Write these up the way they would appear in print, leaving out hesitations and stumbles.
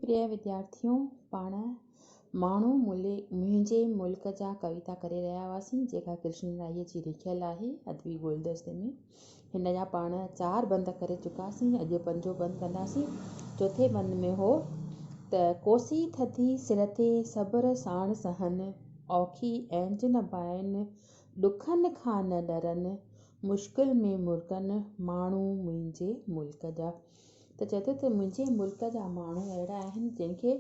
پريه وديارٿيو پاڻ ماڻهو ملي منهنجي ملڪ جا ڪويتا ڪري رهيا هئاسين جيڪا ڪرشن راهيء جي لکيل آهي ادبي گلدستي ۾ هن جا پاڻ چار بند ڪري چڪاسين اڄ پنجون بند ڪنداسين چوٿين بند ۾ هو ته ڪوسي ٿڌي سر تي صبر ساڻ سهن اوکي اهنج نه ڀائن ڏکن کان نه ڏرن مشڪل ۾ مرڪن ماڻهو منهنجي ملڪ جا ته چئي ٿو ته منهنجي ملڪ جا ماڻهو اهڙا آهن جن کي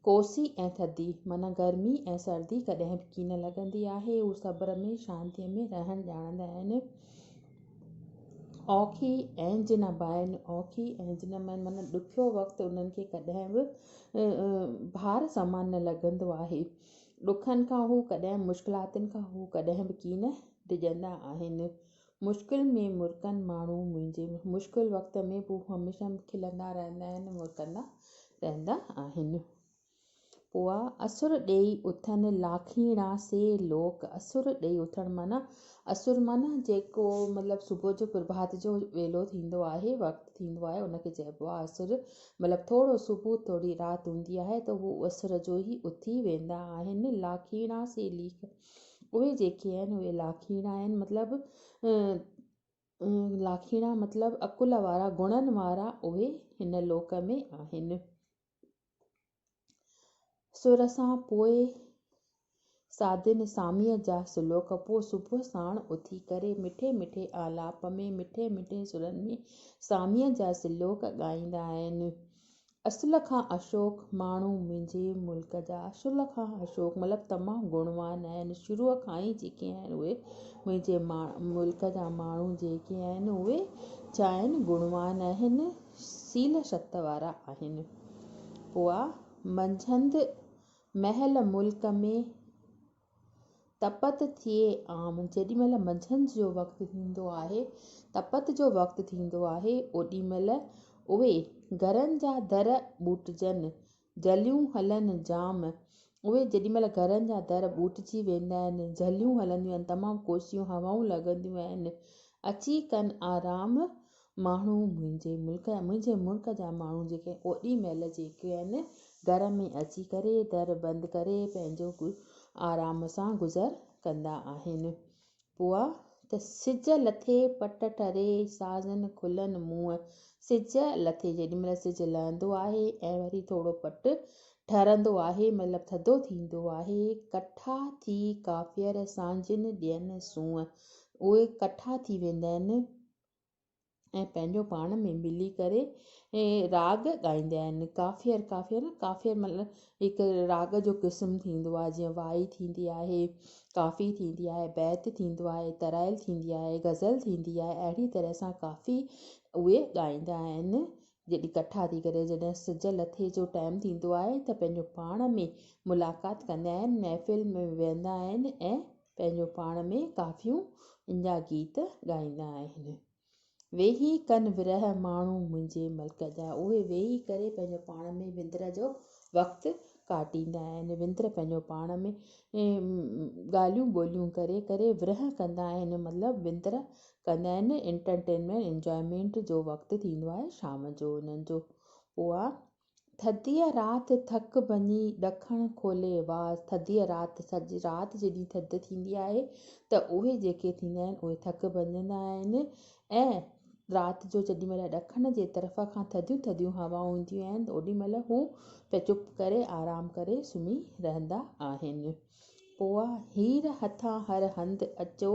ڪوسي ۽ ٿڌي معنيٰ گرمي ۽ سردي ڪڏهن به ڪين لڳندي آهي. هو صبر ۾ شانتيء ۾ رهڻ ڄاڻندا آهن. اوکي اهنج نه ڀائن، اوکي اهنج نه ڀائن معنيٰ ڏکيو وقت انهن کي ڪڏهن به ڀار سمان نه لڳندو آهي. ڏکن کان هو ڪڏهن مشڪلاتن کان هو ڪڏهن به ڪين ڊڄندا آهن. مشڪل ۾ مرڪن ماڻهو منهنجي مشڪل وقت ۾ به هو هميشه کلندا رهندا آهن مرڪندا رهندا آهن. پوء اسر ڏيئي اٿن لاکيڻا سي لوڪ اسر ڏيئي اٿڻ معنيٰ اسر معنيٰ جيڪو مطلب صبح جو پرڀات جو ويلو ٿيندو آهي وقت ٿيندو آهي ان کي چئبو آهي اسر مطلب ٿورو صبح ٿوري رات هوندي آهي ته هو اسر جو ئي اٿي ويندا آهن لاکيڻا سي ليک اهي جيڪي آهن اهي لاکيڻا آهن مطلب لاکيڻا مطلب عقل وارا گڻن وارا اهي هن لوڪ ۾ آهن. سر سان پوء سادن ساميء جا سلوڪ پوء صبح ساڻ اٿي ڪري مٺي مٺي آلاپ ۾ مٺي مٺي سرن ۾ ساميء جا سلوڪ ڳائيندا آهن. اصل کان اشوڪ ماڻهو منهنجي ملڪ جا اصل کان اشوڪ مطلب تمام گڻوان آهن شروع کان ئي جيڪي آهن اهي منهنجي ملڪ جا ماڻهو جيڪي آهن اهي ڇا آهن گڻوان آهن سيل شت وارا آهن پوء منجهند مهل ملڪ ۾ تپت ٿئي عام، جيڏي مهل منجهند جو وقت ٿيندو آهي، تپت جو وقت ٿيندو آهي، اوڏي مهل اهي گهرن جا در ٻوٽجن، جهليون هلن جام، اهي جيڏي مهل گهرن جا در ٻوٽجي ويندا آهن، جهليون هلنديون آهن، تمام ڪوسيون هوائون لڳنديون آهن، اچي ڪن آرام ماڻهو منهنجي ملڪ منهنجي ملڪ جا ماڻهو جيڪي اوڏي مهل جيڪي آهن گهر ۾ اچي ڪري در بند ڪري پنهنجو آرام سان گذر ڪندا آهن پوء ته سج لٿي پٽ ٺري سازن کلن منهن سج لٿي جيڏي مهل سج لهندو آهي ۽ وري ٿورو پٽ ٺرندو آهي مطلب ٿڌو ٿيندو آهي ڪٺا ٿي ڪافير سانجهن ڏين سونهن اهي ڪٺا ٿي ويندا آهن ۽ پنهنجو پاڻ ۾ ملي ڪري راڳ ڳائيندا آهن ڪافير ڪافير ڪافير مطلب هڪ راڳ جو قسم ٿيندو آهي جيئن وائي ٿيندي آهي ڪافي ٿيندي آهي بيت ٿيندو آهي ترائيل ٿيندي آهي غزل ٿيندي آهي اهڙي طرح سان ڪافي اهي ڳائيندا آهن جڏهن ڪٺا ٿي ڪري جڏهن سج لٿي جو ٽائيم ٿيندو آهي ته پنهنجو پاڻ ۾ ملاقات ڪندا آهن محفل ۾ ويهندا آهن ۽ پنهنجو پاڻ ۾ ڪافيون ان جا گيت ڳائيندا آهن. ويهي ڪن ورهه ماڻهو منهنجي ملڪ جا. اهي ويهي ڪري پنهنجو پاڻ ۾ وندر جو وقت ڪاٽيندا آهن. وندر پنهنجو پاڻ ۾ ڳالهيون ٻولهيون ڪري ڪري ورهه ڪندا آهن مطلب وندر ڪندا آهن انٽرٽينمينٽ انجوائمينٽ جو وقت ٿيندو آهي شام جو انهن جو اها ٿڌيء رات ٿڪ ڀڃي ڏکڻ کولي واس ٿڌيء رات سڄي رات جيڏي ٿڌ ٿيندي آهي ته اهي جيڪي ٿيندا آهن اهي ٿڪ ڀڃندا آهن ۽ رات جو جيڏي مهل ڏکڻ جي طرف کان ٿڌيون ٿڌيون هوائون اينديون آهن ته اوڏي مهل هو چپ ڪري آرام ڪري سمهي رهندا آهن پوء هير هٿان هر هنڌ اچو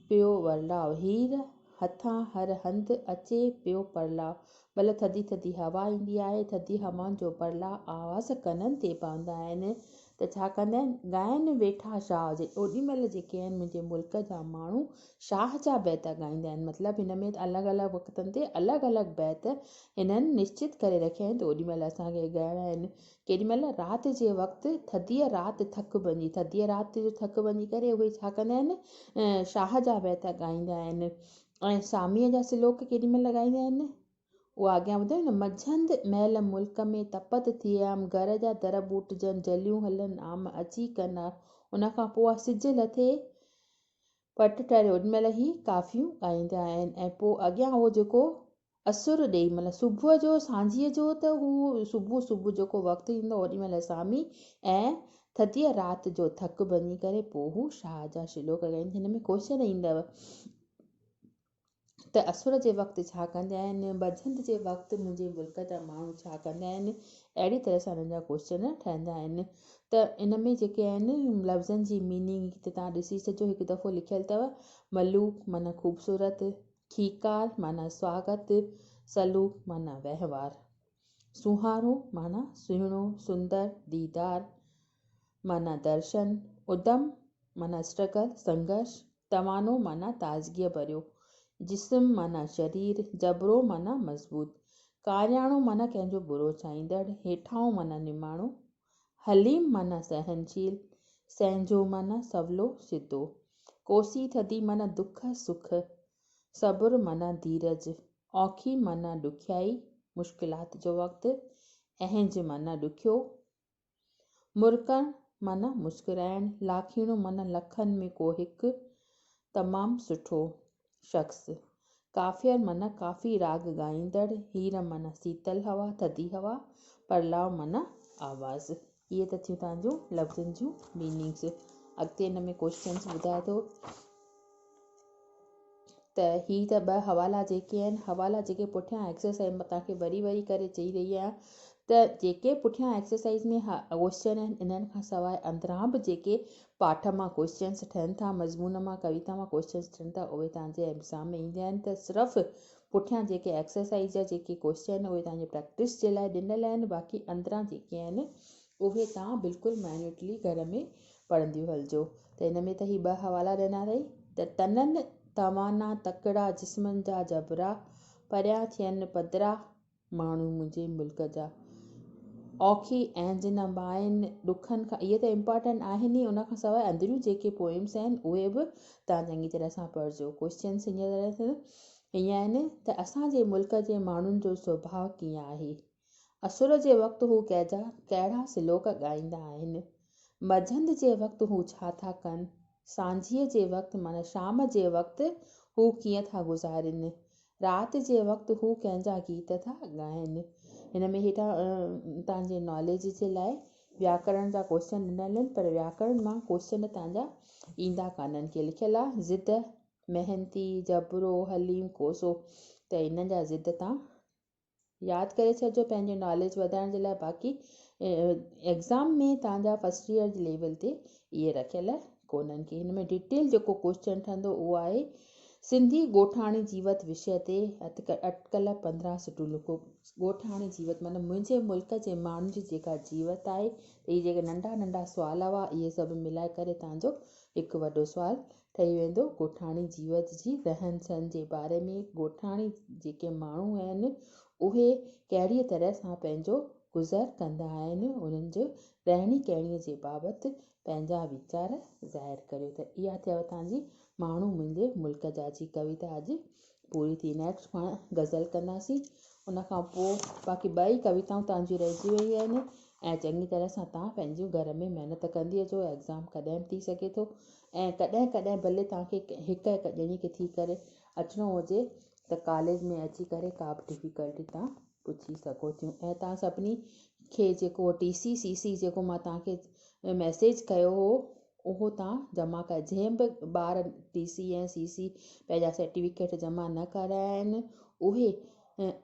پيو ورلاء. هير هٿان هر هنڌ اچي پيو پرلاء. ڀل ٿڌي ٿڌي هوا ايندي آهي، ٿڌي هوائن جو پرلاء آواز ڪنن تي پوندا آهن ته ڇا ڪندا آهن، ڳائن ويٺا شاهه جي. اوڏي مهل جيڪي آهن منهنجي ملڪ جا ماڻهو شاهه جا بيت ڳائيندا آهن. مطلب هن ۾ الڳ الڳ وقتن تي الڳ الڳ بيت هنن نشچت ڪري رکيا آهن ته اوڏي مهل اسان کي ڳائڻا آهن. ڪيڏي مهل رات جي وقت ٿڌيء رات ٿڪ ڀڃي، ٿڌيء رات جو ٿڪ ڀڃي ڪري اهي ڇا ڪندا آهن شاهه جا بيت ڳائيندا آهن ۽ ساميء جا سلوڪ ڪيڏي مهل ڳائيندا آهن اها اڳيان ٻڌايو نه منجهند مهل ملڪ ۾ تپت ٿئي عام گهر جا در ٻوٽجن جليون هلن عام اچي ڪن ان کان پوء سج لٿي پٽ ٺهري اوڏي مهل هي ڪافيون ڳائيندا آهن ۽ پوء اڳيان اهو جيڪو اسر ڏيئي مطلب صبح جو سانجهيء جو ته هو صبح صبح جيڪو وقت ايندو اوڏي مهل سامي ۽ ٿڌيء رات جو ٿڪ ڀڃي ڪري پوء هو شاهه جا شلوڪ ڳائيندي. هن ۾ ڪوئسچن ايندو ته اسر جي وقت ڇا ڪندا آهن، منجهند جي وقت منهنجي ملڪ جا ماڻهو ڇا ڪندا آهن، اهڙي طرح سان انهن جا ڪوئسچن ٺهندا آهن. ته ان ۾ جيڪي آهن لفظن جي ميننگ هتي توهان ڏسي ڇڏجو هڪ دفعو لکيل اٿو ملوڪ معنيٰ خوبصورت، کيڪار معنيٰ سواگت، سلوڪ معنيٰ وهنوار، سونهارو معنيٰ سهڻو، سندر، ديدار معنيٰ درشن، ادم معنيٰ اسٽرگل، سنگهرش، توانو معنيٰ تازگيء ڀريو، جسم معنيٰ شرير، جبرو معنيٰ مضبوط، ڪارياڻو معنيٰ ڪنهن جو برو چاهيندڙ، هيٺاهون معنيٰ نماڻو، حليم معنيٰ سهنشيل، سهنجو معنيٰ سولو، سڌو، ڪوسي ٿڌي معنيٰ دک سک، صبر معنيٰ ڌيرج، اوکي معنيٰ ڏکيائي، مشڪلات جو وقت، اهنج معنيٰ ڏکيو، مرڪڻ معنيٰ مسڪرائڻ، لاکيڻو معنيٰ لکن ۾ ڪو هڪ، تمام سٺو شخص، ڪافير معنيٰ ڪافي راڳ ڳائيندڙ، هير معنيٰ سيتل هوا، ٿڌي هوا، پرلاء معنيٰ آواز. اهي ته ٿيون توهان جون لفظن جون ميننگس. اڳتي هن ۾ ڪوشچنس ٻڌائي ٿو ته هي ته ٻه حوالا جيڪي آهن، حوالا جيڪي پٺيان ايڪسرسائز مان توهان کي وري وري ڪري چئي رهي آهيان ته جيڪي پٺيان ايڪسرسائز ۾ ڪوشچن آهن انهن کان سواء اندران به جيڪي پاٺ مان ڪوئسچنس ٺهن ٿا، مضمون مان، ڪويتا مان ڪوئسچنس ٺهن ٿا، اهي توهان جي ايگزام ۾ ايندا آهن ته صرف پٺيان جيڪي ايڪسرسائيز جا جيڪي ڪوئسچن آهن اهي توهان جي پريڪٽس جي لاء ڏنل آهن، باقي اندران جيڪي آهن اهي توهان بلڪل مائنيوٽلي گهر ۾ پڙهنديون هلجو ته هن ۾ ته هي ٻه حوالا ڏنا اٿئي ته تنن توانا تڪڙا جسمن جا جبرا پريان ٿين پڌرا ماڻهو منهنجي ملڪ جا اوکي اهنج نه ڀائين ڏکن کان اهي ته امپارٽنٽ آهن ئي ان کان سواء اندريون جيڪي پوئمس آهن اهي به توهان چڱي طرح سان پڙهجو ڪوشچنس هن طرح سان هيئن آهن ته اسان جي ملڪ جي ماڻهن جو سڀاء ڪيئن آهي اسر جي وقت هو ڪهجا ڪهڙا سلوڪ ڳائيندا آهن منجهند جي وقت هو ڇا ٿا ڪن سانجهيء جي وقت معنيٰ شام جي وقت هو ڪيئن ٿا گذارين رات جي وقت هو ڪنهن جا گيت ٿا ڳائن. هن ۾ هيٺان توهان جي ناليج جي لاء وياڪرڻ جا ڪوشچن ڏنل آهن پر وياڪرڻ مان ڪوشچن توهان جا ايندا ڪانهن. ڪي لکيل آهي ضد، محنتي، جبرو، حليم، ڪوسو ته انهن جا ضد توهان ياد ڪري ڇڏجو پنهنجو ناليج وڌائڻ جي لاء باقي ايگزام ۾ توهان جا فرسٽ ايئر جي ليول تي اهي رکيل ڪونهن ڪي هن ۾ ڊيٽيل جيڪو ڪوشچن ٺهندو اهو آهي سنڌي ڳوٺاڻي جيوت وشيه تي اٽڪل 15 سٽون لکو. ڳوٺاڻي جيوت معنيٰ منهنجي ملڪ جي ماڻهن جي جيڪا جيوت آهي ته اهي جيڪي ننڍا ننڍا سوال هئا اهي سڀ ملائي ڪري توهان جو هڪ وڏو سوال ٺهي ويندو. ڳوٺاڻي جيوت جي رهن سهن جي باري ۾ ڳوٺاڻي جيڪي ماڻهو آهن اهي ڪهڙيء طرح سان پنهنجو گذر ڪندا آهن انهن جي رهڻي ڪهڻيء جي بابت پنهنجا ويچار ظاهر ڪريو ته اها ٿيو توهان جي ماڻهو منهنجي ملڪ جا جي ڪويتا اڄ پوري ٿي. نيڪسٽ پاڻ غزل ڪنداسين ان کان پوء باقي ٻه ئي ڪويتائون توهان جون رهجي ويون آهن ۽ چڱي طرح سان توهان پنهنجون گهر ۾ محنت ڪندي اچو ايگزام ڪڏهن به ٿي سگهي ٿو ۽ ڪڏهن ڪڏهن ڀلي توهان کي هڪ هڪ ڄڻي کي ٿي ڪري اچڻو هجي ته ڪاليج ۾ اچي ڪري ڪا به ڊفيڪلٽي توهان پڇي سگهو ٿيون ۽ توهان سڀني کي جيڪو ٽي سي سي سي جيڪو مان توهان کي ميسيج ڪيو هو اهو توهان جمع ڪرايو جنهن به ٻار ٽي سي ۽ سي سي پنهنجا سرٽيفڪيٽ جمع نه ڪرايا آهن اهي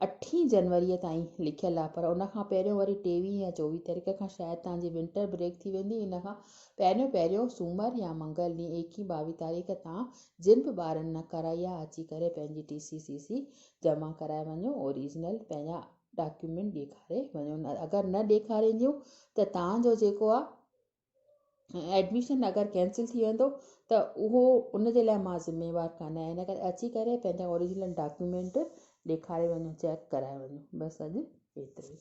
اٺين جنوريء تائين لکيل آهي پر ان کان پهريون وري ٽيويهه يا چوويهه تاريخ کان شايد توهان جي ونٽر بريڪ ٿي ويندي ان کان پهريون پهريون سومر يا منگل ڏينهن ايڪيهه ٻاويهه تاريخ توهان جن به ٻارن نه ڪرائي آهي اچي ڪري پنهنجي ٽي سي سي سي جمع ڪرائي وڃو اوريجنل پنهنجا ڊاڪيومينٽ ڏيکاري وڃو اگر نه ڏيکارينديون ته توهان جو جيڪو آهي ايڊميشن اگر ڪينسل ٿي ويندو ته اهو ان جي لاء مان ذميوار ڪانه آهيان ان ڪري اچي ڪري پنهنجا اوريجنل ڊاڪيومينٽ ڏيکاري وڃو چيڪ ڪرائي وڃو بس اڄ ايترو ئي.